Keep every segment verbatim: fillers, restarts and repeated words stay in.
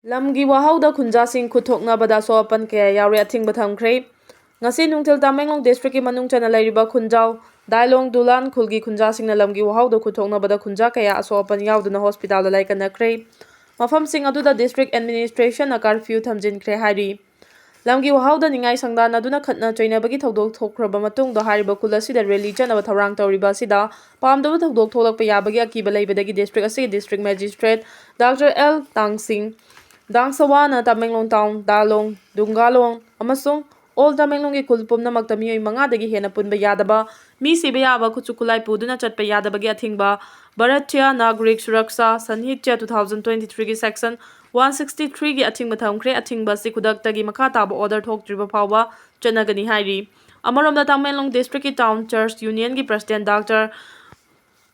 ꯂꯝꯒꯤ ꯋꯥꯍꯧꯗ ꯈꯨꯟꯖꯥꯁꯤꯡ ꯈꯨꯠ ꯊꯣꯛꯅꯕꯗ ꯑꯁꯣꯛ ꯑꯄꯟ ꯀꯌꯥ ꯌꯥꯎꯔꯦ꯫ ꯑꯊꯤꯡꯕ ꯊꯝꯈ꯭ꯔꯦ꯫ ꯉꯁꯤ ꯅꯨꯡꯊꯤꯜ ꯇꯃꯦꯡꯂꯣꯡ ꯗꯤꯁꯇ꯭ꯔꯤꯛꯀꯤ ꯃꯅꯨꯡ ꯆꯟꯅ ꯂꯩꯔꯤꯕ ꯈꯨꯟꯖꯥꯎ, ꯗꯥꯏꯂꯣꯡ, ꯗꯨꯂꯥꯟ ꯈꯨꯜꯒꯤ ꯈꯨꯟꯖꯥꯁꯤꯡꯅ ꯂꯝꯒꯤ ꯋꯥꯍꯧꯗ ꯈꯨꯠ ꯊꯣꯛꯅꯕꯗ ꯈꯨꯟꯖꯥ ꯀꯌꯥ ꯑꯁꯣꯛ ꯑꯄꯟ ꯌꯥꯎꯗꯨꯅ ꯍꯣꯁꯄꯤꯇꯥꯜꯗ ꯂꯥꯏꯀꯠꯅꯈ꯭ꯔꯦ꯫ ꯃꯐꯝꯁꯤꯡ ꯑꯗꯨꯗ ꯗꯤꯁꯇ꯭ꯔꯤꯛ ꯑꯦꯗꯃꯤꯅꯤꯁꯇ꯭ꯔꯦꯁꯟꯅ ꯀꯥꯔꯐ꯭ꯌꯨ ꯊꯝꯖꯤꯟꯈ꯭ꯔꯦ ꯍꯥꯏꯔꯤ꯫ ꯂꯝꯒꯤ ꯋꯥꯍꯧꯗ ꯅꯤꯡꯉꯥꯏ ꯁꯪꯗꯥꯟꯅꯗꯨꯅ ꯈꯠꯅ ꯆꯩꯅꯕꯒꯤ ꯊꯧꯗꯣꯛ ꯊꯣꯛꯈ꯭ꯔꯕ ꯃꯇꯨꯡꯗ ꯍꯥꯏꯔꯤꯕ ꯈꯨꯜ ꯑꯁꯤꯗ ꯔꯦꯂꯤ ꯆꯠꯅꯕ ꯊꯧꯔꯥꯡ ꯇꯧꯔꯤꯕ ꯑꯁꯤꯗ ꯄꯥꯝꯗꯕ ꯊꯧꯗꯣꯛ ꯊꯣꯛꯂꯛꯄ ꯌꯥꯕꯒꯤ ꯑꯀꯤꯕ ꯂꯩꯕꯗꯒꯤ ꯗꯤꯁꯇ꯭ꯔꯤꯛ ꯑꯁꯤꯒꯤ district magistrate doctor L Tangsing, ꯗꯥꯡꯁꯋꯥꯅ ꯇꯃꯦꯡꯂꯣꯡ ꯇꯥꯎꯟ, ꯗꯥꯂꯣꯡ, ꯗꯨꯡꯒꯥꯂꯣꯡ ꯑꯃꯁꯨꯡ ꯑꯣꯜ ꯇꯃꯦꯡꯂꯣꯡꯒꯤ ꯈꯨꯜ ꯄꯨꯝꯅꯃꯛꯇ ꯃꯤꯑꯣꯏ ꯃꯉꯥꯗꯒꯤ ꯍꯦꯟꯅ ꯄꯨꯟꯕ ꯌꯥꯗꯕ, ꯃꯤ ꯁꯤꯕ ꯌꯥꯕ, ꯈꯨꯠꯁꯨ ꯈꯨꯠꯂꯥꯏ ꯄꯨꯗꯨꯅ ꯆꯠꯄ ꯌꯥꯗꯕꯒꯤ ꯑꯊꯤꯡꯕ, Bharatiya ꯅꯥꯒꯔꯤꯛ Suraksha ꯁꯟꯍꯤꯇ꯭ꯌ two thousand twenty-three ꯒꯤ section one sixty-three ꯒꯤ ꯑꯊꯤꯡꯕ ꯊꯝꯈ꯭ꯔꯦ꯫ ꯑꯊꯤꯡꯕ ꯑꯁꯤ ꯈꯨꯗꯛꯇꯒꯤ ꯃꯈꯥ ꯇꯥꯕ order ꯊꯣꯛꯇ꯭ꯔꯤꯕ ꯐꯥꯎꯕ ꯆꯠꯅꯒꯅꯤ ꯍꯥꯏꯔꯤ꯫ ꯑꯃꯔꯣꯝꯗ, ꯇꯃꯦꯡꯂꯣꯡ ꯗꯤꯁꯇ꯭ꯔꯤꯛꯀꯤ ꯇꯥꯎꯟ ꯆꯔꯆ ꯌꯨꯅꯤꯌꯟꯒꯤ ꯄ꯭ꯔꯁꯤꯗꯦꯟ ꯗꯥꯛꯇꯔ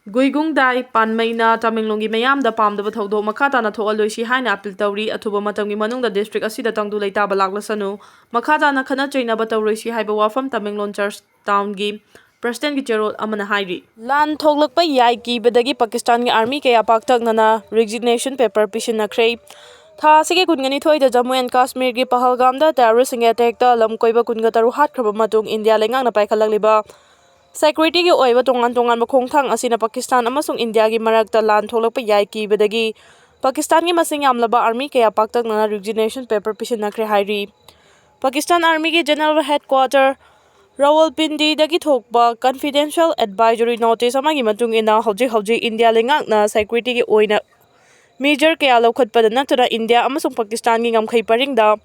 ꯒꯨꯏꯒꯨꯡꯗꯥꯏ ꯄꯥꯟꯃꯩꯅ ꯇꯃꯦꯡꯂꯣꯡꯒꯤ ꯃꯤꯌꯥꯝꯗ ꯄꯥꯝꯗꯕ ꯊꯧꯗꯣꯛ ꯃꯈꯥ ꯇꯥꯅ ꯊꯣꯛꯍꯜꯂꯣꯏꯁꯤ ꯍꯥꯏꯅ ꯑꯄꯤꯜ ꯇꯧꯔꯤ꯫ ꯑꯊꯨꯕ ꯃꯇꯝꯒꯤ ꯃꯅꯨꯡꯗ ꯗꯤꯁꯇ꯭ꯔꯤꯛ ꯑꯁꯤꯗ ꯇꯪꯗꯨ ꯂꯩꯇꯥꯕ ꯂꯥꯛꯂꯁꯅꯨ, ꯃꯈꯥ ꯇꯥꯅ ꯈꯠꯅ ꯆꯩꯅꯕ ꯇꯧꯔꯣꯏꯁꯤ ꯍꯥꯏꯕ ꯋꯥꯐꯝ ꯇꯃꯦꯡꯂꯣꯡ ꯆꯔꯆ ꯇꯥꯎꯟꯒꯤ ꯄ꯭ꯔꯁꯤꯗꯦꯟꯒꯤ ꯆꯦꯔꯣꯜ ꯑꯃꯅ ꯍꯥꯏꯔꯤ꯫ ꯂꯥꯟ ꯊꯣꯛꯂꯛꯄ ꯌꯥꯏ ꯀꯤꯕꯗꯒꯤ ꯄꯥꯀꯤꯁꯇꯥꯟꯒꯤ ꯑꯥꯔꯃꯤ ꯀꯌꯥ ꯄꯥꯛꯇꯛꯅꯅ resignation paper ꯄꯤꯁꯤꯟꯅꯈ꯭ꯔꯦ꯫ ꯊꯥ ꯑꯁꯤꯒꯤ ꯀꯨꯟꯒ ꯅꯤꯊꯣꯏꯗ ꯖꯝꯃꯨ ꯑꯦꯟ ꯀꯥꯁꯃꯤꯔꯒꯤ ꯄꯍꯜꯒꯥꯝꯗ ꯇꯦꯔꯣꯔꯤꯁꯁꯤꯡꯒꯤ ꯑꯦꯇꯦꯛꯇ ꯂꯝ ꯀꯣꯏꯕ ꯀꯨꯟꯒ ꯇꯔꯨꯛ ꯍꯥꯠꯈ꯭ꯔꯕ ꯃꯇꯨꯡ ꯏꯟꯗꯤꯌꯥ ꯂꯩꯉꯥꯛꯅ ꯄꯥꯏꯈꯠꯂꯛꯂꯤꯕ ꯁꯦꯀ꯭ꯌꯨꯔꯤꯇꯤꯒꯤ ꯑꯣꯏꯕ ꯇꯣꯉꯥꯟ ꯇꯣꯉꯥꯟꯕ ꯈꯣꯡꯊꯥꯡ ꯑꯁꯤꯅ ꯄꯥꯀꯤꯁꯇꯥꯟ ꯑꯃꯁꯨꯡ ꯏꯟꯗꯤꯌꯥꯒꯤ ꯃꯔꯛꯇ ꯂꯥꯟ ꯊꯣꯛꯂꯛꯄ ꯌꯥꯏ ꯀꯤꯕꯗꯒꯤ ꯄꯥꯀꯤꯁꯇꯥꯟꯒꯤ ꯃꯁꯤꯡ ꯌꯥꯝꯂꯕ ꯑꯥꯔꯃꯤ ꯀꯌꯥ ꯄꯥꯛꯇꯛꯅꯅ resignation paper ꯄꯤꯁꯤꯟꯅꯈ꯭ꯔꯦ ꯍꯥꯏꯔꯤ꯫ ꯄꯥꯀꯤꯁꯇꯥꯟ ꯑꯥꯔꯃꯤꯒꯤ ꯖꯦꯅꯔꯦꯜ ꯍꯦꯗꯀ꯭ꯋꯥꯇꯔ ꯔꯥꯋꯜꯄꯤꯟꯗꯤꯗꯒꯤ ꯊꯣꯛꯄ confidential advisory notice ꯑꯃꯒꯤ ꯃꯇꯨꯡ ꯏꯟꯅ, ꯍꯧꯖꯤꯛ ꯍꯧꯖꯤꯛ ꯏꯟꯗꯤꯌꯥ ꯂꯩꯉꯥꯛꯅ ꯁꯦꯀ꯭ꯌꯨꯔꯤꯇꯤꯒꯤ ꯑꯣꯏꯅ measure ꯀꯌꯥ ꯂꯧꯈꯠꯄꯗ ꯅꯠꯇꯅ ꯏꯟꯗꯤꯌꯥ ꯑꯃꯁꯨꯡ ꯄꯥꯀꯤꯁꯇꯥꯟꯒꯤ ꯉꯝꯈꯩ ꯄꯔꯤꯡꯗ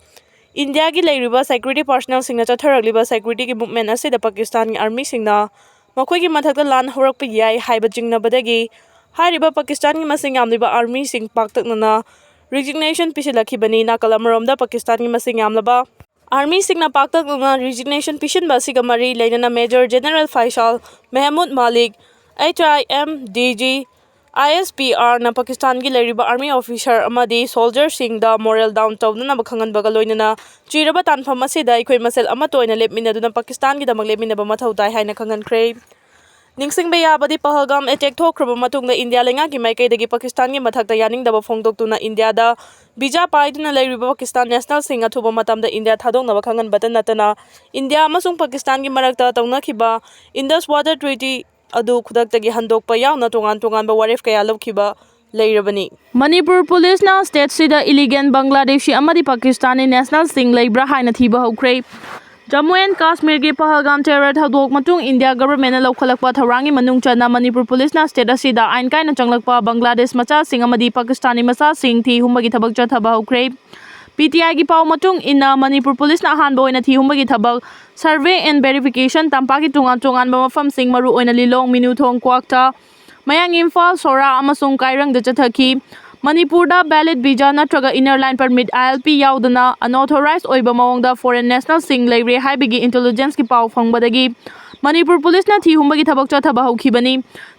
ꯏꯟꯗꯤꯌꯥꯒꯤ ꯂꯩꯔꯤꯕ ꯁꯦꯀ꯭ꯌꯨꯔꯤꯇꯤ ꯄꯥꯔꯁꯅꯦꯜꯁꯤꯡꯅ ꯆꯠꯊꯔꯛꯂꯤꯕ ꯁꯦꯀ꯭ꯌꯨꯔꯤꯇꯤꯒꯤ ꯃꯨꯚꯃꯦꯟ ꯑꯁꯤꯗ ꯄꯥꯀꯤꯁꯇꯥꯟꯒꯤ ꯑꯥꯔꯃꯤꯁꯤꯡꯅ ꯃꯈꯣꯏꯒꯤ ꯃꯊꯛꯇ ꯂꯥꯟ ꯍꯧꯔꯛꯄ ꯌꯥꯏ ꯍꯥꯏꯕ ꯆꯤꯡꯅꯕꯗꯒꯤ ꯍꯥꯏꯔꯤꯕ ꯄꯥꯀꯤꯁꯇꯥꯟꯒꯤ ꯃꯁꯤꯡ ꯌꯥꯝꯂꯤꯕ ꯑꯥꯔꯃꯤꯁꯤꯡ ꯄꯥꯛꯇꯛꯅꯅ resignation ꯄꯤꯁꯤꯜꯂꯛꯈꯤꯕꯅꯤ꯫ ꯅꯥꯀꯜ ꯑꯃꯔꯣꯝꯗ ꯄꯥꯀꯤꯁꯇꯥꯟꯒꯤ ꯃꯁꯤꯡ ꯌꯥꯝꯂꯕ ꯑꯥꯔꯃꯤꯁꯤꯡꯅ ꯄꯥꯛꯇꯛꯅꯅ resignation ꯄꯤꯁꯤꯟꯕ ꯑꯁꯤꯒ ꯃꯔꯤ ꯂꯩꯅꯅ major general Faisal Mehmood Malik, H I M D G, I S P R ꯅ ꯄꯥꯀꯤꯁꯇꯥꯟꯒꯤ ꯂꯩꯔꯤꯕ ꯑꯥꯔꯃꯤ ꯑꯣꯐꯤꯁꯥꯔ ꯑꯃꯗꯤ ꯁꯣꯜꯖꯔꯁꯤꯡꯗ moral down ꯇꯧꯅꯅꯕ ꯈꯪꯍꯟꯕꯒ ꯂꯣꯏꯅꯅ ꯆꯤꯔꯕ ꯇꯥꯟꯐꯝ ꯑꯁꯤꯗ ꯑꯩꯈꯣꯏ ꯃꯁꯦꯜ ꯑꯃꯠꯇ ꯑꯣꯏꯅ ꯂꯦꯞꯃꯤꯟꯅꯗꯨꯅ ꯄꯥꯀꯤꯁꯇꯥꯟꯒꯤꯗꯃꯛ ꯂꯦꯞꯃꯤꯟꯅꯕ ꯃꯊꯧ ꯇꯥꯏ ꯍꯥꯏꯅ ꯈꯪꯍꯟꯈ꯭ꯔꯦ꯫ ꯅꯤꯡꯁꯤꯡꯕ ꯌꯥꯕꯗꯤ, ꯄꯍꯜꯒꯥꯝ ꯑꯦꯇꯦꯛ ꯊꯣꯛꯈ꯭ꯔꯕ ꯃꯇꯨꯡꯗ ꯏꯟꯗꯤꯌꯥ ꯂꯩꯉꯥꯛꯀꯤ ꯃꯥꯏꯀꯩꯗꯒꯤ ꯄꯥꯀꯤꯁꯇꯥꯟꯒꯤ ꯃꯊꯛꯇ ꯌꯥꯅꯤꯡꯗꯕ ꯐꯣꯡꯗꯣꯛꯇꯨꯅ ꯏꯟꯗꯤꯌꯥꯗ ꯚꯤꯖꯥ ꯄꯥꯏꯗꯨꯅ ꯂꯩꯔꯤꯕ ꯄꯥꯀꯤꯁꯇꯥꯟ ꯅꯦꯁꯅꯦꯜꯁꯤꯡ ꯑꯊꯨꯕ ꯃꯇꯝꯗ ꯏꯟꯗꯤꯌꯥ ꯊꯥꯗꯣꯛꯅꯕ ꯈꯪꯍꯟꯕꯇ ꯅꯠꯇꯅ ꯏꯟꯗꯤꯌꯥ ꯑꯃꯁꯨꯡ ꯄꯥꯀꯤꯁꯇꯥꯟꯒꯤ ꯃꯔꯛꯇ ꯇꯧꯅꯈꯤꯕ ꯏꯟꯗꯁ ꯋꯥꯇꯔ ꯇ꯭ꯔꯤꯇꯤ ꯑꯗꯨ ꯈꯨꯗꯛꯇꯒꯤ ꯍꯟꯗꯣꯛꯄ ꯌꯥꯎꯅ ꯇꯣꯉꯥꯟ ꯇꯣꯉꯥꯟꯕ ꯋꯥꯔꯦꯞ ꯀꯌꯥ ꯂꯧꯈꯤꯕ ꯂꯩꯔꯕꯅꯤ꯫ ꯃꯅꯤꯄꯨꯔ ꯄꯨꯂꯤꯁꯅ ꯁ꯭ꯇꯦꯠꯁꯤꯗ ꯏꯂꯤꯒꯦꯜ ꯕꯪꯒ꯭ꯂꯥꯗꯦꯁꯤ ꯑꯃꯗꯤ ꯄꯥꯀꯤꯁꯇꯥꯅꯤ ꯅꯦꯁꯅꯦꯜꯁꯤꯡ ꯂꯩꯕ꯭ꯔꯥ ꯍꯥꯏꯅ ꯊꯤꯕ ꯍꯧꯈ꯭ꯔꯦ꯫ ꯖꯝꯃꯨ ꯑꯦꯟ ꯀꯥꯁꯃꯤꯔꯒꯤ ꯄꯍꯜꯒꯥꯝ ꯇꯦꯔꯣꯔ ꯊꯧꯗꯣꯛ ꯃꯇꯨꯡ ꯏꯟꯗꯤꯌꯥ ꯒꯚꯔꯟꯃꯦꯟꯠꯅ ꯂꯧꯈꯠꯂꯛꯄ ꯊꯧꯔꯥꯡꯒꯤ ꯃꯅꯨꯡ ꯆꯟꯅ ꯃꯅꯤꯄꯨꯔ ꯄꯨꯂꯤꯁꯅ ꯁ꯭ꯇꯦꯠ ꯑꯁꯤꯗ ꯑꯥꯏꯟ ꯀꯥꯏꯅ ꯆꯪꯂꯛꯄ ꯕꯪꯒ꯭ꯂꯥꯗꯦꯁ ꯃꯆꯥꯁꯤꯡ ꯑꯃꯗꯤ ꯄꯥꯀꯤꯁꯇꯥꯅꯤ ꯃꯆꯥꯁꯤꯡ ꯊꯤ ꯍꯨꯝꯕꯒꯤ ꯊꯕꯛ ꯆꯠꯊꯕ ꯍꯧꯈ꯭ꯔꯦ꯫ ꯄꯤ ꯇꯤ ꯑꯥꯏꯒꯤ ꯄꯥꯎ ꯃꯇꯨꯡ ꯏꯟꯅ, ꯃꯅꯤꯄꯨꯔ ꯄꯨꯂꯤꯁꯅ ꯑꯍꯥꯟꯕ ꯑꯣꯏꯅ ꯊꯤ ꯍꯨꯝꯕꯒꯤ ꯊꯕꯛ, ꯁꯔꯚꯦ ꯑꯦꯟ ꯚꯦꯔꯤꯐꯤꯀꯦꯁꯟ, ꯇꯝꯄꯥꯛꯀꯤ ꯇꯣꯉꯥꯟ ꯇꯣꯉꯥꯟꯕ ꯃꯐꯝꯁꯤꯡ, ꯃꯔꯨꯑꯣꯏꯅ ꯂꯤꯂꯣꯡ, ꯃꯤꯅꯨꯊꯣꯡ, ꯀ꯭ꯋꯥꯛꯇ, ꯃꯌꯥꯡ ꯏꯝꯐꯥꯜ, ꯁꯣꯔꯥ ꯑꯃꯁꯨꯡ ꯀꯥꯏꯔꯪꯗ ꯆꯠꯊꯈꯤ꯫ ꯃꯅꯤꯄꯨꯔꯗ ꯚꯦꯂꯤꯗ ꯚꯤꯖꯥ ꯅꯠꯇ꯭ꯔꯒ ꯏꯟꯅꯔ ꯂꯥꯏꯟ ꯄꯔꯃꯤꯠ, ꯑꯥꯏ ꯑꯦꯜ ꯄꯤ, ꯌꯥꯎꯗꯅ ꯑꯟꯑꯣꯊꯣꯔꯥꯏꯖ ꯑꯣꯏꯕ ꯃꯑꯣꯡꯗ ꯐꯣꯔꯦꯟ ꯅꯦꯁꯅꯦꯜꯁꯤꯡ ꯂꯩꯔꯦ ꯍꯥꯏꯕꯒꯤ ꯏꯟꯇꯦꯂꯤꯖꯦꯟꯁꯀꯤ ꯄꯥꯎ ꯐꯪꯕꯗꯒꯤ ꯃꯅꯤꯄꯨꯔ ꯄꯨꯂꯤꯁꯅ ꯊꯤ ꯍꯨꯝꯕꯒꯤ ꯊꯕꯛ ꯆꯠꯊꯕ ꯍꯧꯈꯤꯕꯅꯤ꯫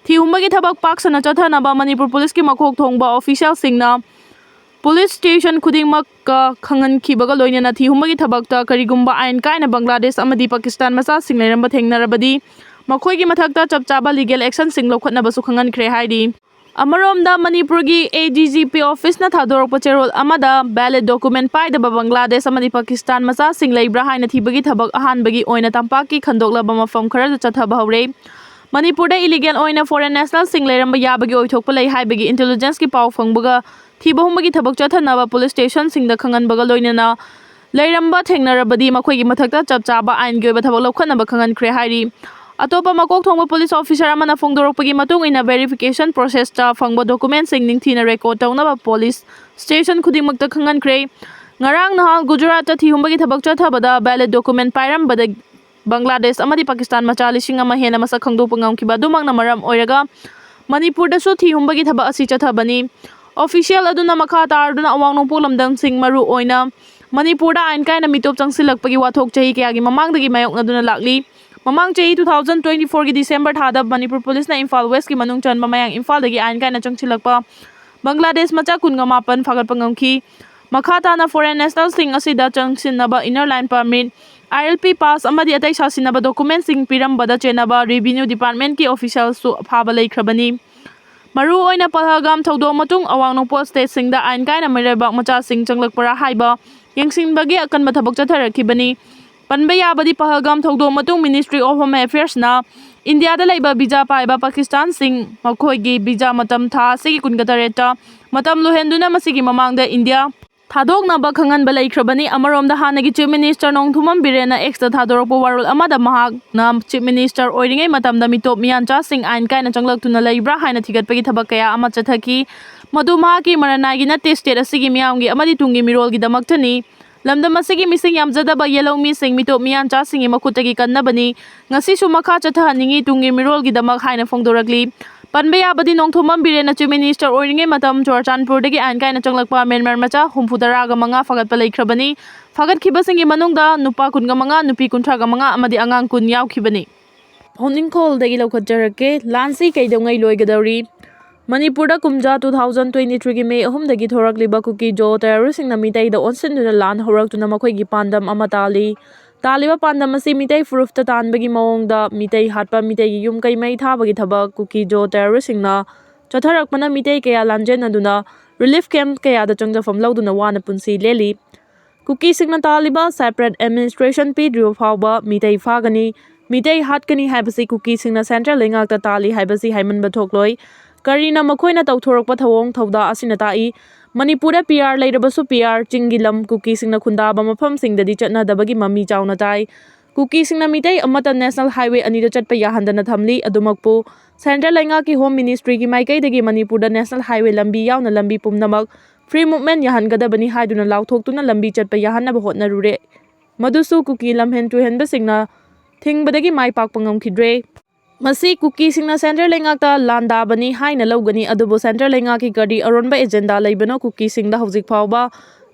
ꯊꯤ ꯍꯨꯝꯕꯒꯤ ꯊꯕꯛ ꯄꯥꯛ ꯁꯟꯅ ꯆꯠꯊꯅꯕ ꯃꯅꯤꯄꯨꯔ ꯄꯨꯂꯤꯁꯀꯤ ꯃꯀꯣꯛ ꯊꯣꯡꯕ ꯑꯣꯐꯤꯁꯤꯌꯦꯜꯁꯤꯡꯅ ꯄꯨꯂꯤꯁ ꯁ꯭ꯇꯦꯁꯟ ꯈꯨꯗꯤꯡꯃꯛꯀ ꯈꯪꯍꯟꯈꯤꯕꯒ ꯂꯣꯏꯅꯅ ꯊꯤ ꯍꯨꯝꯕꯒꯤ ꯊꯕꯛꯇ ꯀꯔꯤꯒꯨꯝꯕ ꯑꯥꯏꯟ ꯀꯥꯏꯅ ꯕꯪꯒ꯭ꯂꯥꯗꯦꯁ ꯑꯃꯗꯤ ꯄꯥꯀꯤꯁꯇꯥꯟ ꯃꯆꯥꯁꯤꯡ ꯂꯩꯔꯝꯕ ꯊꯦꯡꯅꯔꯕꯗꯤ ꯃꯈꯣꯏꯒꯤ ꯃꯊꯛꯇ ꯆꯞ ꯆꯥꯕ ꯂꯤꯒꯦꯜ ꯑꯦꯛꯁꯟꯁꯤꯡ ꯂꯧꯈꯠꯅꯕꯁꯨ ꯈꯪꯍꯟꯈ꯭ꯔꯦ ꯍꯥꯏꯔꯤ꯫ ꯑꯃꯔꯣꯝꯗ ꯃꯅꯤꯄꯨꯔꯒꯤ ꯑꯦ ꯗꯤ ꯖꯤ ꯄꯤ ꯑꯣꯐꯤꯁꯅ ꯊꯥꯗꯣꯔꯛꯄ ꯆꯦꯔꯣꯜ ꯑꯃꯗ ꯚꯦꯂꯤꯗ ꯗꯣꯀꯨꯃꯦꯟꯠ ꯄꯥꯏꯗꯕ ꯕꯪꯒ꯭ꯂꯥꯗꯦꯁ ꯑꯃꯗꯤ ꯄꯥꯀꯤꯁꯇꯥꯟ ꯃꯆꯥꯁꯤꯡ ꯂꯩꯕ꯭ꯔꯥ ꯍꯥꯏꯅ ꯊꯤꯕꯒꯤ ꯊꯕꯛ ꯑꯍꯥꯟꯕꯒꯤ ꯑꯣꯏꯅ ꯇꯝꯄꯥꯛꯀꯤ ꯈꯟꯗꯣꯛꯂꯕ ꯃꯐꯝ ꯈꯔꯗ ꯆꯠꯊꯕ ꯍꯧꯔꯦ꯫ ꯃꯅꯤꯄꯨꯔꯗ ꯏꯂꯤꯒꯦꯜ ꯑꯣꯏꯅ ꯐꯣꯔꯦꯟ ꯅꯦꯁꯅꯦꯜꯁꯤꯡ ꯂꯩꯔꯝꯕ ꯌꯥꯕꯒꯤ ꯑꯣꯏꯊꯣꯛꯄ ꯂꯩ ꯍꯥꯏꯕꯒꯤ ꯏꯟꯇꯦꯂꯤꯖꯦꯟꯁꯀꯤ ꯄꯥꯎ ꯐꯪꯕꯒ ꯊꯤꯕ ꯍꯨꯝꯕꯒꯤ ꯊꯕꯛ ꯆꯠꯊꯅꯕ ꯄꯨꯂꯤꯁ ꯁ꯭ꯇꯦꯁꯟꯁꯤꯡꯗ ꯈꯪꯍꯟꯕꯒ ꯂꯣꯏꯅꯅ ꯂꯩꯔꯝꯕ ꯊꯦꯡꯅꯔꯕꯗꯤ ꯃꯈꯣꯏꯒꯤ ꯃꯊꯛꯇ ꯆꯞ ꯆꯥꯕ ꯑꯥꯏꯟꯒꯤ ꯑꯣꯏꯕ ꯊꯕꯛ ꯂꯧꯈꯠꯅꯕ ꯈꯪꯍꯟꯈ꯭ꯔꯦ ꯍꯥꯏꯔꯤ꯫ ꯑꯇꯣꯞꯄ ꯃꯀꯣꯛ ꯊꯣꯡꯕ ꯄꯨꯂꯤꯁ ꯑꯣꯐꯤꯁꯔ ꯑꯃꯅ ꯐꯣꯡꯗꯣꯔꯛꯄꯒꯤ ꯃꯇꯨꯡ ꯏꯟꯅ, ꯚꯦꯔꯤꯐꯤꯀꯦꯁꯟ ꯄ꯭ꯔꯣꯁꯦꯁꯇ ꯐꯪꯕ ꯗꯣꯀꯨꯃꯦꯟꯠꯁꯤꯡ ꯅꯤꯡꯊꯤꯅ ꯔꯦꯀꯣꯔꯗ ꯇꯧꯅꯕ ꯄꯨꯂꯤꯁ ꯁ꯭ꯇꯦꯁꯟ ꯈꯨꯗꯤꯡꯃꯛꯇ ꯈꯪꯍꯟꯈ꯭ꯔꯦ꯫ ꯉꯔꯥꯡ ꯅꯍꯥꯟ ꯒꯨꯖꯔꯥꯠꯇ ꯊꯤ ꯍꯨꯝꯕꯒꯤ ꯊꯕꯛ ꯆꯠꯊꯕꯗ ꯚꯦꯂꯤꯗ ꯗꯣꯀꯨꯃꯦꯟꯠ ꯄꯥꯏꯔꯝꯕꯗ ꯕꯪꯒ꯭ꯂꯥꯗꯦꯁ ꯑꯃꯗꯤ ꯄꯥꯀꯤꯁꯇꯥꯟ ꯃꯆꯥ ꯂꯤꯁꯤꯡ ꯑꯃ ꯍꯦꯟꯅ ꯃꯁꯛ ꯈꯪꯗꯣꯛꯄ ꯉꯝꯈꯤꯕ ꯑꯗꯨꯃꯛꯅ ꯃꯔꯝ ꯑꯣꯏꯔꯒ ꯃꯅꯤꯄꯨꯔꯗꯁꯨ ꯊꯤ ꯍꯨꯝꯕꯒꯤ ꯊꯕꯛ ꯑꯁꯤ ꯆꯠꯊꯕꯅꯤ꯫ ꯑꯣꯐꯤꯁꯤꯌꯦꯜ ꯑꯗꯨꯅ ꯃꯈꯥ ꯇꯥꯔꯗꯨꯅ ꯑꯋꯥꯡ ꯅꯣꯡꯄꯣꯛ ꯂꯝꯗꯝꯁꯤꯡ, ꯃꯔꯨ ꯑꯣꯏꯅ ꯃꯅꯤꯄꯨꯔꯗ ꯑꯥꯏꯟ ꯀꯥꯏꯅ ꯃꯤꯇꯣꯞ ꯆꯪꯁꯤꯜꯂꯛꯄꯒꯤ ꯋꯥꯊꯣꯛ ꯆꯍꯤ ꯀꯌꯥꯒꯤ ꯃꯃꯥꯡꯗꯒꯤ ꯃꯥꯌꯣꯛꯅꯗꯨꯅ ꯂꯥꯛꯂꯤ꯫ ꯃꯃꯥꯡ ꯆꯍꯤ two thousand twenty fourꯒꯤ ꯗꯤꯁꯦꯝꯕꯔ ꯊꯥꯗ ꯃꯅꯤꯄꯨꯔ ꯄꯨꯂꯤꯁꯅ ꯏꯝꯐꯥꯜ ꯋꯦꯁꯀꯤ ꯃꯅꯨꯡ ꯆꯟꯕ ꯃꯌꯥꯡ ꯏꯝꯐꯥꯜꯗꯒꯤ ꯑꯥꯏꯟ ꯀꯥꯏꯅ ꯆꯪꯁꯤꯜꯂꯛꯄ ꯕꯪꯒ꯭ꯂꯥꯗꯦꯁ ꯃꯆꯥ ꯀꯨꯟꯒ ꯃꯥꯄꯟ ꯐꯥꯒꯠꯄ ꯉꯝꯈꯤ꯫ ꯃꯈꯥ ꯇꯥꯅ ꯐꯣꯔꯦꯟ ꯅꯦꯁꯅꯦꯜꯁꯤꯡ ꯑꯁꯤꯗ ꯆꯪꯁꯤꯟꯅꯕ ꯏꯟꯅꯔ ꯂꯥꯏꯟ ꯄꯔꯃꯤꯠ, ꯑꯥꯏ ꯑꯦꯜ ꯄꯤ ꯄꯥꯁ ꯑꯃꯗꯤ ꯑꯇꯩ ꯁꯥꯁꯤꯟꯅꯕ ꯗꯣꯀꯨꯃꯦꯟꯁꯤꯡ ꯄꯤꯔꯝꯕꯗ ꯆꯦꯟꯅꯕ ꯔꯦꯚꯤꯅ꯭ꯌꯨ ꯗꯤꯄꯥꯔꯠꯃꯦꯟꯠꯀꯤ ꯑꯣꯐꯤꯁꯤꯌꯦꯜꯁꯨ ꯑꯐꯥꯕ ꯂꯩꯈ꯭ꯔꯕꯅꯤ꯫ ꯃꯔꯨꯑꯣꯏꯅ ꯄꯍꯜꯒꯥꯝ ꯊꯧꯗꯣꯛ ꯃꯇꯨꯡ ꯑꯋꯥꯡ ꯅꯣꯡꯄꯣꯛ ꯁ꯭ꯇꯦꯠꯁꯤꯡꯗ ꯑꯥꯏꯟ ꯀꯥꯏꯅ ꯃꯤꯔꯩꯕꯥꯛ ꯃꯆꯥꯁꯤꯡ ꯆꯪꯂꯛꯄ꯭ꯔꯥ ꯍꯥꯏꯕ ꯌꯦꯡꯁꯤꯟꯕꯒꯤ ꯑꯀꯟꯕ ꯊꯕꯛ ꯆꯠꯊꯔꯛꯈꯤꯕꯅꯤ꯫ ꯄꯟꯕ ꯌꯥꯕꯗꯤ, ꯄꯍꯜꯒꯥꯝ ꯊꯧꯗꯣꯛ ꯃꯇꯨꯡ Ministry of Home Affairsꯅ ꯏꯟꯗꯤꯌꯥꯗ ꯂꯩꯕ ꯚꯤꯖꯥ ꯄꯥꯏꯕ ꯄꯥꯀꯤꯁꯇꯥꯟꯁꯤꯡ ꯃꯈꯣꯏꯒꯤ ꯚꯤꯖꯥ ꯃꯇꯝ ꯊꯥ ꯑꯁꯤꯒꯤ ꯀꯨꯟꯒ ꯇꯔꯦꯠꯇ ꯃꯇꯝ ꯂꯣꯏꯍꯟꯗꯨꯅ ꯃꯁꯤꯒꯤ ꯃꯃꯥꯡꯗ ꯏꯟꯗꯤꯌꯥ ꯊꯥꯗꯣꯛꯅꯕ ꯈꯪꯍꯟꯕ ꯂꯩꯈ꯭ꯔꯕꯅꯤ꯫ ꯑꯃꯔꯣꯝꯗ, ꯍꯥꯟꯅꯒꯤ Chief Minister ꯅꯣꯡꯊꯣꯝꯕꯝ ꯕꯤꯔꯦꯟꯅ Xꯇ ꯊꯥꯗꯣꯔꯛꯄ ꯋꯥꯔꯣꯜ ꯑꯃꯗ ꯃꯍꯥꯛꯅ Chief Minister ꯑꯣꯏꯔꯤꯉꯩ ꯃꯇꯝꯗ ꯃꯤꯇꯣꯞ ꯃꯤꯌꯥꯟꯆꯥꯁꯤꯡ ꯑꯥꯏꯟ ꯀꯥꯏꯅ ꯆꯪꯂꯛꯇꯨꯅ ꯂꯩꯕ꯭ꯔꯥ ꯍꯥꯏꯅ ꯊꯤꯒꯠꯄꯒꯤ ꯊꯕꯛ ꯀꯌꯥ ꯑꯃ ꯆꯠꯊꯈꯤ꯫ ꯃꯗꯨ ꯃꯍꯥꯛꯀꯤ ꯃꯔꯅꯥꯏꯒꯤ ꯅꯠꯇꯦ, ꯁ꯭ꯇꯦꯠ ꯑꯁꯤꯒꯤ ꯃꯤꯌꯥꯝꯒꯤ ꯑꯃꯗꯤ ꯇꯨꯡꯒꯤ ꯃꯤꯔꯣꯜꯒꯤꯗꯃꯛꯇꯅꯤ꯫ ꯂꯝꯗꯝ ꯑꯁꯤꯒꯤ ꯃꯤꯁꯤꯡ ꯌꯥꯝꯖꯗꯕ ꯌꯦꯜꯍꯧꯃꯤꯁꯤꯡ ꯃꯤꯇꯣꯞ ꯃꯤꯌꯥꯟꯆꯥꯁꯤꯡꯒꯤ ꯃꯈꯨꯠꯇꯒꯤ ꯀꯟꯅꯕꯅꯤ꯫ ꯉꯁꯤꯁꯨ ꯃꯈꯥ ꯆꯠꯊꯍꯟꯅꯤꯡꯏ, ꯇꯨꯡꯒꯤ ꯃꯤꯔꯣꯜꯒꯤꯗꯃꯛ ꯍꯥꯏꯅ ꯐꯣꯡꯗꯣꯔꯛꯂꯤ꯫ ꯄꯟꯕ ꯌꯥꯕꯗꯤ, ꯅꯣꯡꯊꯣꯝꯕꯝ ꯕꯤꯔꯦꯟꯅ Chief Minister ꯑꯣꯏꯔꯤꯉꯩ ꯃꯇꯝ ꯆꯨꯔꯆꯥꯟꯄꯨꯔꯗꯒꯤ ꯑꯥꯏꯟ ꯀꯥꯏꯅ ꯆꯪꯂꯛꯄ ꯃ꯭ꯌꯥꯟꯃꯥꯔ ꯃꯆꯥ ꯍꯨꯝꯐꯨ ꯇꯔꯥꯒ ꯃꯉꯥ ꯐꯥꯒꯠꯄ ꯂꯩꯈ꯭ꯔꯕꯅꯤ꯫ ꯐꯥꯒꯠꯈꯤꯕꯁꯤꯡꯒꯤ ꯃꯅꯨꯡꯗ ꯅꯨꯄꯥ ꯀꯨꯟꯒ ꯃꯉꯥ, ꯅꯨꯄꯤ ꯀꯨꯟꯊ꯭ꯔꯥꯒ ꯃꯉꯥ ꯑꯃꯗꯤ ꯑꯉꯥꯡ ꯀꯨꯟ ꯌꯥꯎꯈꯤꯕꯅꯤ꯫ ꯄꯥꯎꯅꯤꯡꯈꯣꯜꯗꯒꯤ ꯂꯧꯈꯠꯆꯔꯛꯀꯦ꯫ ꯂꯥꯟꯁꯤ ꯀꯩꯗꯧꯉꯩ ꯂꯣꯏꯒꯗꯧꯔꯤ? ꯃꯅꯤꯄꯨꯔꯗ ꯀꯨꯝꯖꯥ two thousand twenty threeꯒꯤ May ꯑꯍꯨꯝꯗꯒꯤ ꯊꯣꯔꯛꯂꯤꯕ ꯀꯨꯀꯤ ꯖꯣ ꯇꯦꯔꯣꯔꯤꯁꯁꯤꯡꯅ ꯃꯤꯇꯩꯗ ꯑꯣꯟꯁꯤꯟꯗꯨꯅ ꯂꯥꯟ ꯍꯧꯔꯛꯇꯨꯅ ꯃꯈꯣꯏꯒꯤ ꯄꯥꯟꯗꯝ ꯑꯃ ꯇꯥꯜꯂꯤ꯫ ꯇꯥꯜꯂꯤꯕ ꯄꯥꯟꯗꯝ ꯑꯁꯤ ꯃꯤꯇꯩ ꯐꯨꯔꯨꯞꯇ ꯇꯥꯟꯕꯒꯤ ꯃꯑꯣꯡꯗ ꯃꯤꯇꯩ ꯍꯥꯠꯄ, ꯃꯤꯇꯩꯒꯤ ꯌꯨꯝ ꯀꯩ ꯃꯩ ꯊꯥꯕꯒꯤ ꯊꯕꯛ ꯀꯨꯀꯤ ꯖꯣ ꯇꯦꯔꯣꯔꯤꯁꯁꯤꯡꯅ ꯆꯠꯊꯔꯛꯄꯅ ꯃꯤꯇꯩ ꯀꯌꯥ ꯂꯥꯟꯖꯦꯟꯅꯗꯨꯅ relief camp ꯀꯌꯥꯗ ꯆꯪꯖꯐꯝ ꯂꯧꯗꯨꯅ ꯋꯥꯅ ꯄꯨꯟꯁꯤ ꯂꯦꯜꯂꯤ꯫ ꯀꯨꯀꯤꯁꯤꯡꯅ ꯇꯥꯜꯂꯤꯕ separate administration ꯄꯤꯗ꯭ꯔꯤꯕ ꯐꯥꯎꯕ ꯃꯤꯇꯩ ꯐꯥꯒꯅꯤ, ꯃꯤꯇꯩ ꯍꯥꯠꯀꯅꯤ ꯍꯥꯏꯕꯁꯤ ꯀꯨꯀꯤꯁꯤꯡꯅ central ꯂꯩꯉꯥꯛꯇ ꯇꯥꯜꯂꯤ ꯍꯥꯏꯕꯁꯤ ꯍꯥꯏꯃꯟꯕ ꯊꯣꯛꯂꯣꯏ꯫ ꯀꯔꯤꯅ ꯃꯈꯣꯏꯅ ꯇꯧꯊꯣꯔꯛꯄ ꯊꯧꯑꯣꯡ ꯊꯧꯗꯥ ꯑꯁꯤꯅ ꯇꯥꯛꯏ? ꯃꯅꯤꯄꯨꯔꯗ P R ꯂꯩꯔꯕꯁꯨ P R ꯆꯤꯡꯒꯤ ꯂꯝ ꯀꯨꯀꯤꯁꯤꯡꯅ ꯈꯨꯟꯗꯥꯕ ꯃꯐꯝꯁꯤꯡꯗꯗꯤ ꯆꯠꯅꯗꯕꯒꯤ ꯃꯃꯤ ꯆꯥꯎꯅ ꯇꯥꯏ꯫ ꯀꯨꯀꯤꯁꯤꯡꯅ ꯃꯤꯇꯩ ꯑꯃꯠꯇ national highway ꯑꯅꯤꯗ ꯆꯠꯄ ꯌꯥꯍꯟꯗꯅ ꯊꯝꯂꯤ꯫ ꯑꯗꯨꯃꯛꯄꯨ central ꯂꯩꯉꯥꯛꯀꯤ Home Ministryꯒꯤ ꯃꯥꯏꯀꯩꯗꯒꯤ ꯃꯅꯤꯄꯨꯔꯗ national highway ꯂꯝꯕꯤ ꯌꯥꯎꯅ ꯂꯝꯕꯤ ꯄꯨꯝꯅꯃꯛ free movement ꯌꯥꯍꯟꯒꯗꯕꯅꯤ ꯍꯥꯏꯗꯨꯅ ꯂꯥꯎꯊꯣꯛꯇꯨꯅ ꯂꯝꯕꯤ ꯆꯠꯄ ꯌꯥꯍꯟꯅꯕ ꯍꯣꯠꯅꯔꯨꯔꯦ꯫ ꯃꯗꯨꯁꯨ ꯀꯨꯀꯤ ꯂꯝꯍꯦꯟ ꯇꯨꯍꯦꯟꯕꯁꯤꯡꯅ ꯊꯤꯡꯕꯗꯒꯤ ꯃꯥꯏ ꯄꯥꯛꯄ ꯉꯝꯈꯤꯗ꯭ꯔꯦ꯫ ꯃꯁꯤ ꯀꯨꯀꯤꯁꯤꯡꯅ central ꯂꯩꯉꯥꯛꯇ ꯂꯥꯟꯗꯥꯕꯅꯤ ꯍꯥꯏꯅ ꯂꯧꯒꯅꯤ, ꯑꯗꯨꯕꯨ central ꯂꯩꯉꯥꯛꯀꯤ ꯀꯔꯤ ꯑꯔꯣꯟꯕ agenda ꯂꯩꯕꯅꯣ ꯀꯨꯀꯤꯁꯤꯡꯗ ꯍꯧꯖꯤꯛ ꯐꯥꯎꯕ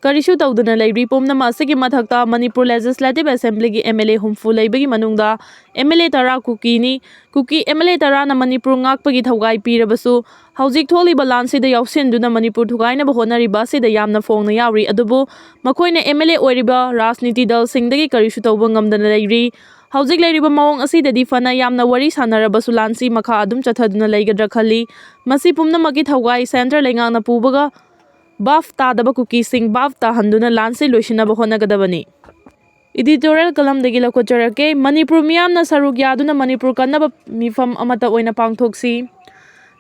ꯀꯔꯤꯁꯨ ꯇꯧꯗꯅ ꯂꯩꯔꯤ꯫ ꯄꯨꯝꯅꯃꯛ ꯑꯁꯤꯒꯤ ꯃꯊꯛꯇ ꯃꯅꯤꯄꯨꯔ Legislative Assemblyꯒꯤ MLA ꯍꯨꯝꯐꯨ ꯂꯩꯕꯒꯤ ꯃꯅꯨꯡꯗ MLA ꯇꯔꯥ ꯀꯨꯀꯤꯅꯤ꯫ ꯀꯨꯀꯤ MLA ꯇꯔꯥꯅ ꯃꯅꯤꯄꯨꯔ ꯉꯥꯛꯄꯒꯤ ꯊꯧꯒꯥꯏ ꯄꯤꯔꯕꯁꯨ, ꯍꯧꯖꯤꯛ ꯊꯣꯛꯂꯤꯕ ꯂꯥꯟꯁꯤꯗ ꯌꯥꯎꯁꯤꯟꯗꯨꯅ ꯃꯅꯤꯄꯨꯔ ꯊꯨꯒꯥꯏꯅꯕ ꯍꯣꯠꯅꯔꯤꯕ ꯑꯁꯤꯗ ꯌꯥꯝꯅ ꯐꯣꯡꯅ ꯌꯥꯎꯔꯤ꯫ ꯑꯗꯨꯕꯨ ꯃꯈꯣꯏꯅ MLA ꯑꯣꯏꯔꯤꯕ ꯔꯥꯖꯅꯤꯇꯤ ꯗꯜꯁꯤꯡꯗꯒꯤ ꯀꯔꯤꯁꯨ ꯇꯧꯕ ꯉꯝꯗꯅ ꯂꯩꯔꯤ꯫ ꯍꯧꯖꯤꯛ ꯂꯩꯔꯤꯕ ꯃꯑꯣꯡ ꯑꯁꯤꯗꯗꯤ ꯐꯅ ꯌꯥꯝꯅ ꯋꯥꯔꯤ ꯁꯥꯟꯅꯔꯕꯁꯨ ꯂꯥꯟꯁꯤ ꯃꯈꯥ ꯑꯗꯨꯝ ꯆꯠꯊꯗꯨꯅ ꯂꯩꯒꯗ꯭ꯔꯥ ꯈꯜꯂꯤ꯫ ꯃꯁꯤ ꯄꯨꯝꯅꯃꯛꯀꯤ ꯊꯧꯒꯥꯏ centre ꯂꯩꯉꯥꯛꯅ ꯄꯨꯕꯒ ꯚꯥꯞ ꯇꯥꯗꯕ ꯀꯨꯀꯤꯁꯤꯡ ꯚꯥꯞ ꯇꯥꯍꯟꯗꯨꯅ ꯂꯥꯟꯁꯤ ꯂꯣꯏꯁꯤꯟꯅꯕ ꯍꯣꯠꯅꯒꯗꯕꯅꯤ꯫ Editorial columnꯗꯒꯤ ꯂꯧꯈꯠꯆꯔꯛꯀꯦ꯫ ꯃꯅꯤꯄꯨꯔ ꯃꯤꯌꯥꯝꯅ ꯁꯔꯨꯛ ꯌꯥꯗꯨꯅ ꯃꯅꯤꯄꯨꯔ ꯀꯟꯅꯕ ꯃꯤꯐꯝ ꯑꯃꯠꯇ ꯑꯣꯏꯅ ꯄꯥꯡꯊꯣꯛꯁꯤ꯫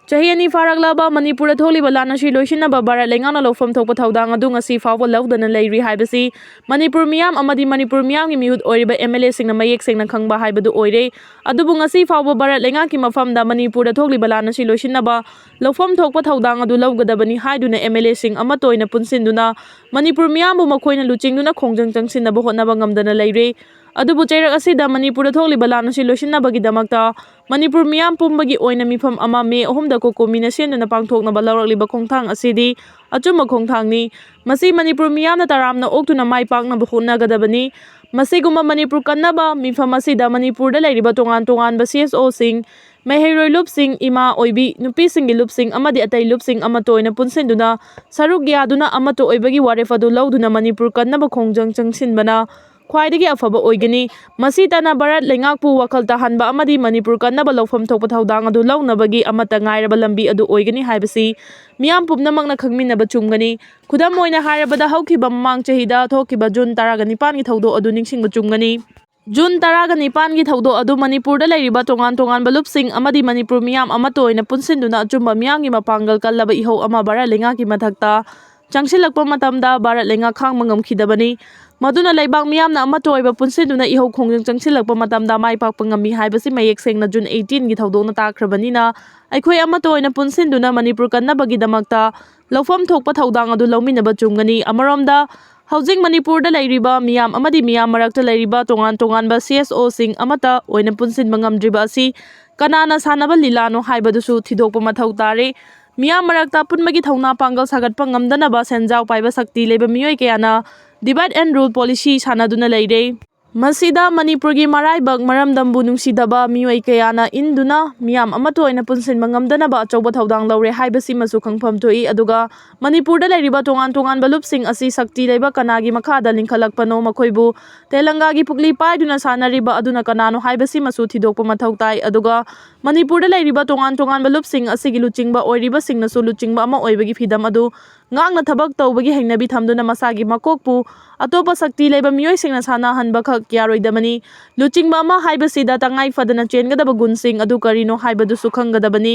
ꯆꯍꯤ ꯑꯅꯤ ꯐꯥꯔꯛꯂꯕ ꯃꯅꯤꯄꯨꯔꯗ ꯊꯣꯛꯂꯤꯕ ꯂꯥꯟ ꯑꯁꯤ ꯂꯣꯏꯁꯤꯟꯅꯕ ꯚꯥꯔꯠ ꯂꯩꯉꯥꯛꯅ ꯂꯧꯐꯝ ꯊꯣꯛꯄ ꯊꯧꯗꯥꯡ ꯑꯗꯨ ꯉꯁꯤ ꯐꯥꯎꯕ ꯂꯧꯗꯅ ꯂꯩꯔꯤ ꯍꯥꯏꯕꯁꯤ ꯃꯅꯤꯄꯨꯔ ꯃꯤꯌꯥꯝ ꯑꯃꯗꯤ ꯃꯅꯤꯄꯨꯔ ꯃꯤꯌꯥꯝꯒꯤ ꯃꯤꯍꯨꯠ ꯑꯣꯏꯔꯤꯕ MLAꯁꯤꯡꯅ ꯃꯌꯦꯛ ꯁꯦꯡꯅ ꯈꯪꯕ ꯍꯥꯏꯕꯗꯨ ꯑꯣꯏꯔꯦ꯫ ꯑꯗꯨꯕꯨ ꯉꯁꯤ ꯐꯥꯎꯕ ꯚꯥꯔꯠ ꯂꯩꯉꯥꯛꯀꯤ ꯃꯐꯝꯗ ꯃꯅꯤꯄꯨꯔꯗ ꯊꯣꯛꯂꯤꯕ ꯂꯥꯟ ꯑꯁꯤ ꯂꯣꯏꯁꯤꯟꯅꯕ ꯂꯧꯐꯝ ꯊꯣꯛꯄ ꯊꯧꯗꯥꯡ ꯑꯗꯨ ꯂꯧꯒꯗꯕꯅꯤ ꯍꯥꯏꯗꯨꯅ MLAꯁꯤꯡ ꯑꯃꯠꯇ ꯑꯣꯏꯅ ꯄꯨꯟꯁꯤꯟꯗꯨꯅ ꯃꯅꯤꯄꯨꯔ ꯃꯤꯌꯥꯝꯕꯨ ꯃꯈꯣꯏꯅ ꯂꯨꯆꯤꯡꯗꯨꯅ ꯈꯣꯡꯖꯪ ꯆꯪꯁꯤꯟꯅꯕ ꯍꯣꯠꯅꯕ ꯉꯝꯗꯅ ꯂꯩꯔꯦ꯫ ꯑꯗꯨꯕꯨ ꯆꯩꯔꯛ ꯑꯁꯤꯗ ꯃꯅꯤꯄꯨꯔꯗ ꯊꯣꯛꯂꯤꯕ ꯂꯥꯟ ꯑꯁꯤ ꯂꯣꯏꯁꯤꯟꯅꯕꯒꯤꯗꯃꯛꯇ ꯃꯅꯤꯄꯨꯔ ꯃꯤꯌꯥꯝ ꯄꯨꯝꯕꯒꯤ ꯑꯣꯏꯅ ꯃꯤꯐꯝ ꯑꯃ May ꯑꯍꯨꯝꯗ COCOMIꯅ ꯁꯤꯟꯗꯨꯅ ꯄꯥꯡꯊꯣꯛꯅꯕ ꯂꯧꯔꯛꯂꯤꯕ ꯈꯣꯡꯊꯥꯡ ꯑꯁꯤꯗꯤ ꯑꯆꯨꯝꯕ ꯈꯣꯡꯊꯥꯡꯅꯤ꯫ ꯃꯁꯤ ꯃꯅꯤꯄꯨꯔ ꯃꯤꯌꯥꯝꯅ ꯇꯔꯥꯝꯅ ꯑꯣꯛꯇꯨꯅ ꯃꯥꯏ ꯄꯥꯛꯅꯕ ꯍꯣꯠꯅꯒꯗꯕꯅꯤ꯫ ꯃꯁꯤꯒꯨꯝꯕ ꯃꯅꯤꯄꯨꯔ ꯀꯟꯅꯕ ꯃꯤꯐꯝ ꯑꯁꯤꯗ ꯃꯅꯤꯄꯨꯔꯗ ꯂꯩꯔꯤꯕ ꯇꯣꯉꯥꯟ ꯇꯣꯉꯥꯟꯕ CSOꯁꯤꯡ, ꯃꯍꯩꯔꯣꯏ ꯂꯨꯞꯁꯤꯡ, ꯏꯃꯥ ꯑꯣꯏꯕꯤ, ꯅꯨꯄꯤꯁꯤꯡꯒꯤ ꯂꯨꯞꯁꯤꯡ ꯑꯃꯗꯤ ꯑꯇꯩ ꯂꯨꯞꯁꯤꯡ ꯑꯃꯠꯇ ꯑꯣꯏꯅ ꯄꯨꯟꯁꯤꯟꯗꯨꯅ ꯁꯔꯨꯛ ꯌꯥꯗꯨꯅ ꯑꯃꯠꯇ ꯑꯣꯏꯕꯒꯤ ꯋꯥꯔꯦꯞ ꯑꯗꯨ ꯂꯧꯗꯨꯅ ꯃꯅꯤꯄꯨꯔ ꯀꯟꯅꯕ ꯈꯣꯡꯖꯪ ꯆꯪꯁꯤꯟꯕꯅ ꯈ꯭ꯋꯥꯏꯗꯒꯤ ꯑꯐꯕ ꯑꯣꯏꯒꯅꯤ꯫ ꯃꯁꯤꯇꯅ ꯚꯥꯔꯠ ꯂꯩꯉꯥꯛꯄꯨ ꯋꯥꯈꯜ ꯇꯥꯍꯟꯕ ꯑꯃꯗꯤ ꯃꯅꯤꯄꯨꯔ ꯀꯟꯅꯕ ꯂꯧꯐꯝ ꯊꯣꯛꯄ ꯊꯧꯗꯥꯡ ꯑꯗꯨ ꯂꯧꯅꯕꯒꯤ ꯑꯃꯠꯇ ꯉꯥꯏꯔꯕ ꯂꯝꯕꯤ ꯑꯗꯨ ꯑꯣꯏꯒꯅꯤ ꯍꯥꯏꯕꯁꯤ ꯃꯤꯌꯥꯝ ꯄꯨꯝꯅꯃꯛꯅ ꯈꯪꯃꯤꯟꯅꯕ ꯆꯨꯝꯒꯅꯤ꯫ ꯈꯨꯗꯝ ꯑꯣꯏꯅ ꯍꯥꯏꯔꯕꯗ, ꯍꯧꯈꯤꯕ ꯃꯃꯥꯡ ꯆꯍꯤꯗ ꯊꯣꯛꯈꯤꯕ ꯖꯨꯟ ꯇꯔꯥꯒ ꯅꯤꯄꯥꯟꯒꯤ ꯊꯧꯗꯣꯛ ꯑꯗꯨ ꯅꯤꯡꯁꯤꯡꯕ ꯆꯨꯝꯒꯅꯤ꯫ ꯖꯨꯟ ꯇꯔꯥꯒ ꯅꯤꯄꯥꯟꯒꯤ ꯊꯧꯗꯣꯛ ꯑꯗꯨ ꯃꯅꯤꯄꯨꯔꯗ ꯂꯩꯔꯤꯕ ꯇꯣꯉꯥꯟ ꯇꯣꯉꯥꯟꯕ ꯂꯨꯞꯁꯤꯡ ꯑꯃꯗꯤ ꯃꯅꯤꯄꯨꯔ ꯃꯤꯌꯥꯝ ꯑꯃꯠꯇ ꯑꯣꯏꯅ ꯄꯨꯟꯁꯤꯟꯗꯨꯅ ꯑꯆꯨꯝꯕ ꯃꯤꯌꯥꯝꯒꯤ ꯃꯄꯥꯡꯒꯜ ꯀꯜꯂꯕ ꯏꯍꯧ ꯑꯃ ꯚꯥꯔꯠ ꯂꯩꯉꯥꯛꯀꯤ ꯃꯊꯛꯇ ꯆꯪꯁꯤꯜꯂꯛꯄ ꯃꯇꯝꯗ ꯚꯥꯔꯠ ꯂꯩꯉꯥꯛ ꯈꯥꯡꯕ ꯉꯝꯈꯤꯗꯕꯅꯤ꯫ ꯃꯗꯨꯅ ꯂꯩꯕꯥꯛ ꯃꯤꯌꯥꯝꯅ ꯑꯃꯠꯇ ꯑꯣꯏꯕ ꯄꯨꯟꯁꯤꯟꯗꯨꯅ ꯏꯍꯧ ꯈꯣꯡꯖꯪ ꯆꯪꯁꯤꯜꯂꯛꯄ ꯃꯇꯝꯗ ꯃꯥꯏ ꯄꯥꯛꯄ ꯉꯝꯃꯤ ꯍꯥꯏꯕꯁꯤ ꯃꯌꯦꯛ ꯁꯦꯡꯅ ꯖꯨꯟ eighteenꯒꯤ ꯊꯧꯗꯣꯛꯅ ꯇꯥꯛꯈ꯭ꯔꯕꯅꯤꯅ, ꯑꯩꯈꯣꯏ ꯑꯃꯠꯇ ꯑꯣꯏꯅ ꯄꯨꯟꯁꯤꯟꯗꯨꯅ ꯃꯅꯤꯄꯨꯔ ꯀꯟꯅꯕꯒꯤꯗꯃꯛꯇ ꯂꯧꯐꯝ ꯊꯣꯛꯄ ꯊꯧꯗꯥꯡ ꯑꯗꯨ ꯂꯧꯃꯤꯟꯅꯕ ꯆꯨꯝꯒꯅꯤ꯫ ꯑꯃꯔꯣꯝꯗ, ꯍꯧꯖꯤꯛ ꯃꯅꯤꯄꯨꯔꯗ ꯂꯩꯔꯤꯕ ꯃꯤꯌꯥꯝ ꯑꯃꯗꯤ ꯃꯤꯌꯥꯝ ꯃꯔꯛꯇ ꯂꯩꯔꯤꯕ ꯇꯣꯉꯥꯟ ꯇꯣꯉꯥꯟꯕ CSOꯁꯤꯡ ꯑꯃꯠꯇ ꯑꯣꯏꯅ ꯄꯨꯟꯁꯤꯟꯕ ꯉꯝꯗ꯭ꯔꯤꯕ ꯑꯁꯤ ꯀꯅꯥꯅ ꯁꯥꯟꯅꯕ ꯂꯤꯂꯥꯅꯣ ꯍꯥꯏꯕꯗꯨꯁꯨ ꯊꯤꯗꯣꯛꯄ ꯃꯊꯧ ꯇꯥꯔꯦ꯫ ꯃꯤꯌꯥꯝ ꯃꯔꯛꯇ ꯑꯄꯨꯟꯕꯒꯤ ꯊꯧꯅꯥ ꯄꯥꯡꯒꯜ ꯁꯥꯒꯠꯄ ꯉꯝꯗꯅꯕ ꯁꯦꯟꯖꯥꯎ ꯄꯥꯏꯕ ꯁꯛꯇꯤ ꯂꯩꯕ ꯃꯤꯑꯣꯏ ꯀꯌꯥꯅ divide and rule policy ꯁꯥꯟꯅꯗꯨꯅ ꯂꯩꯔꯦ꯫ ꯃꯁꯤꯗ ꯃꯅꯤꯄꯨꯔꯒꯤ ꯃꯔꯥꯏꯕꯛ ꯃꯔꯝꯗꯝꯕꯨ ꯅꯨꯡꯁꯤꯗꯕ ꯃꯤꯑꯣꯏ ꯀꯌꯥꯅ ꯏꯟꯗꯨꯅ ꯃꯤꯌꯥꯝ ꯑꯃꯠꯇ ꯑꯣꯏꯅ ꯄꯨꯟꯁꯤꯟꯕ ꯉꯝꯗꯅꯕ ꯑꯆꯧꯕ ꯊꯧꯗꯥꯡ ꯂꯧꯔꯦ ꯍꯥꯏꯕꯁꯤꯃꯁꯨ ꯈꯪꯐꯝ ꯊꯣꯛꯏ꯫ ꯑꯗꯨꯒ ꯃꯅꯤꯄꯨꯔꯗ ꯂꯩꯔꯤꯕ ꯇꯣꯉꯥꯟ ꯇꯣꯉꯥꯟꯕ ꯂꯨꯞꯁꯤꯡ ꯑꯁꯤ ꯁꯛꯇꯤ ꯂꯩꯕ ꯀꯅꯥꯒꯤ ꯃꯈꯥꯗ ꯂꯤꯡꯈꯠꯂꯛꯄꯅꯣ, ꯃꯈꯣꯏꯕꯨ ꯇꯦꯂꯪꯒꯥꯒꯤ ꯄꯨꯛꯂꯤ ꯄꯥꯏꯗꯨꯅ ꯁꯥꯟꯅꯔꯤꯕ ꯑꯗꯨꯅ ꯀꯅꯥꯅꯣ ꯍꯥꯏꯕꯁꯤꯃꯁꯨ ꯊꯤꯗꯣꯛꯄ ꯃꯊꯧ ꯇꯥꯏ꯫ ꯑꯗꯨꯒ ꯃꯅꯤꯄꯨꯔꯗ ꯂꯩꯔꯤꯕ ꯇꯣꯉꯥꯟ ꯇꯣꯉꯥꯟꯕ ꯂꯨꯞꯁꯤꯡ ꯑꯁꯤꯒꯤ ꯂꯨꯆꯤꯡꯕ ꯑꯣꯏꯔꯤꯕꯁꯤꯡꯅꯁꯨ ꯂꯨꯆꯤꯡꯕ ꯑꯃ ꯑꯣꯏꯕꯒꯤ ꯐꯤꯗꯝ ꯑꯗꯨ ꯉꯥꯛꯅ ꯊꯕꯛ ꯇꯧꯕꯒꯤ ꯍꯩꯅꯕꯤ ꯊꯝꯗꯨꯅ ꯃꯁꯥꯒꯤ ꯃꯀꯣꯛꯄꯨ ꯑꯇꯣꯞꯄ ꯁꯛꯇꯤ ꯂꯩꯕ ꯃꯤꯑꯣꯏꯁꯤꯡꯅ ꯁꯥꯟꯅꯍꯟꯕꯈꯛ ꯌꯥꯔꯣꯏꯗꯕꯅꯤ꯫ ꯂꯨꯆꯤꯡꯕ ꯑꯃ ꯍꯥꯏꯕꯁꯤꯗ ꯇꯉꯥꯏ ꯐꯗꯅ ꯆꯦꯟꯒꯗꯕ ꯒꯨꯟꯁꯤꯡ ꯑꯗꯨ ꯀꯔꯤꯅꯣ ꯍꯥꯏꯕꯗꯨꯁꯨ ꯈꯪꯒꯗꯕꯅꯤ꯫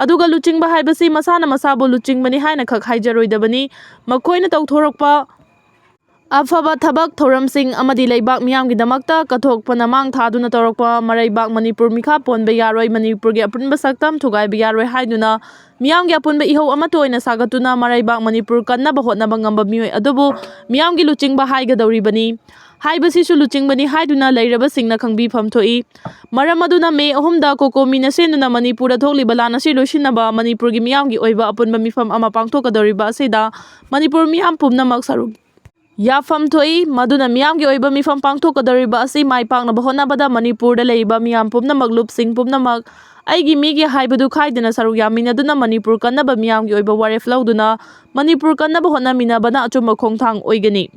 ꯑꯗꯨꯒ ꯂꯨꯆꯤꯡꯕ ꯍꯥꯏꯕꯁꯤ ꯃꯁꯥꯅ ꯃꯁꯥꯕꯨ ꯂꯨꯆꯤꯡꯕꯅꯤ ꯍꯥꯏꯅ ꯈꯛ ꯍꯥꯏꯖꯔꯣꯏꯗꯕꯅꯤ꯫ ꯃꯈꯣꯏꯅ ꯇꯧꯊꯣꯔꯛꯄ ꯑꯐꯕ ꯊꯕꯛ ꯊꯧꯔꯝꯁꯤꯡ ꯑꯃꯗꯤ ꯂꯩꯕꯥꯛ ꯃꯤꯌꯥꯝꯒꯤꯗꯃꯛꯇ ꯀꯠꯊꯣꯛꯄꯅ ꯃꯥꯡ ꯊꯥꯗꯨꯅ ꯇꯧꯔꯛꯄ ꯃꯔꯩꯕꯥꯛ ꯃꯅꯤꯄꯨꯔ ꯃꯤꯈꯥ ꯄꯣꯟꯕ ꯌꯥꯔꯣꯏ, ꯃꯅꯤꯄꯨꯔꯒꯤ ꯑꯄꯨꯟꯕ ꯁꯛꯇꯝ ꯊꯨꯒꯥꯏꯕ ꯌꯥꯔꯣꯏ ꯍꯥꯏꯗꯨꯅ ꯃꯤꯌꯥꯝꯒꯤ ꯑꯄꯨꯟꯕ ꯏꯍꯧ ꯑꯃꯠꯇ ꯑꯣꯏꯅ ꯁꯥꯒꯠꯇꯨꯅ ꯃꯔꯩꯕꯥꯛ ꯃꯅꯤꯄꯨꯔ ꯀꯟꯅꯕ ꯍꯣꯠꯅꯕ ꯉꯝꯕ ꯃꯤꯑꯣꯏ ꯑꯗꯨꯕꯨ ꯃꯤꯌꯥꯝꯒꯤ ꯂꯨꯆꯤꯡꯕ ꯍꯥꯏꯒꯗꯧꯔꯤꯕꯅꯤ꯫ ꯍꯥꯏꯕꯁꯤꯁꯨ ꯂꯨꯆꯤꯡꯕꯅꯤ ꯍꯥꯏꯗꯨꯅ ꯂꯩꯔꯕꯁꯤꯡꯅ ꯈꯪꯕꯤꯐꯝ ꯊꯣꯛꯏ꯫ ꯃꯔꯝ ꯑꯗꯨꯅ ꯃꯦ ꯑꯍꯨꯝꯗ ꯀꯣꯀꯣꯃꯤꯅ ꯁꯦꯝꯗꯨꯅ ꯃꯅꯤꯄꯨꯔꯗ ꯊꯣꯛꯂꯤꯕ ꯂꯥꯟ ꯑꯁꯤ ꯂꯣꯏꯁꯤꯟꯅꯕ ꯃꯅꯤꯄꯨꯔꯒꯤ ꯃꯤꯌꯥꯝꯒꯤ ꯑꯣꯏꯕ ꯑꯄꯨꯟꯕ ꯃꯤꯐꯝ ꯑꯃ ꯄꯥꯡꯊꯣꯛꯀꯗꯧꯔꯤꯕ ꯑꯁꯤꯗ ꯃꯅꯤꯄꯨꯔ ꯃꯤꯌꯥꯝ ꯄꯨꯝꯅꯃꯛ ꯁꯔꯨꯛ ꯌꯥꯐꯝ ꯊꯣꯛꯏ꯫ ꯃꯗꯨꯅ ꯃꯤꯌꯥꯝꯒꯤ ꯑꯣꯏꯕ ꯃꯤꯐꯝ ꯄꯥꯡꯊꯣꯛꯀꯗꯧꯔꯤꯕ ꯑꯁꯤ ꯃꯥꯏ ꯄꯥꯛꯅꯕ ꯍꯣꯠꯅꯕꯗ ꯃꯅꯤꯄꯨꯔꯗ ꯂꯩꯔꯤꯕ ꯃꯤꯌꯥꯝ ꯄꯨꯝꯅꯃꯛ, ꯂꯨꯞꯁꯤꯡ ꯄꯨꯝꯅꯃꯛ ꯑꯩꯒꯤ ꯃꯤꯒꯤ ꯍꯥꯏꯕꯗꯨ ꯈꯥꯏꯗꯅ ꯁꯔꯨꯛ ꯌꯥꯃꯤꯟꯅꯗꯨꯅ ꯃꯅꯤꯄꯨꯔ ꯀꯟꯅꯕ ꯃꯤꯌꯥꯝꯒꯤ ꯑꯣꯏꯕ ꯋꯥꯔꯦꯞ ꯂꯧꯗꯨꯅ ꯃꯅꯤꯄꯨꯔ ꯀꯟꯅꯕ ꯍꯣꯠꯅꯃꯤꯟꯅꯕꯅ ꯑꯆꯨꯝꯕ ꯈꯣꯡꯊꯥꯡ ꯑꯣꯏꯒꯅꯤ꯫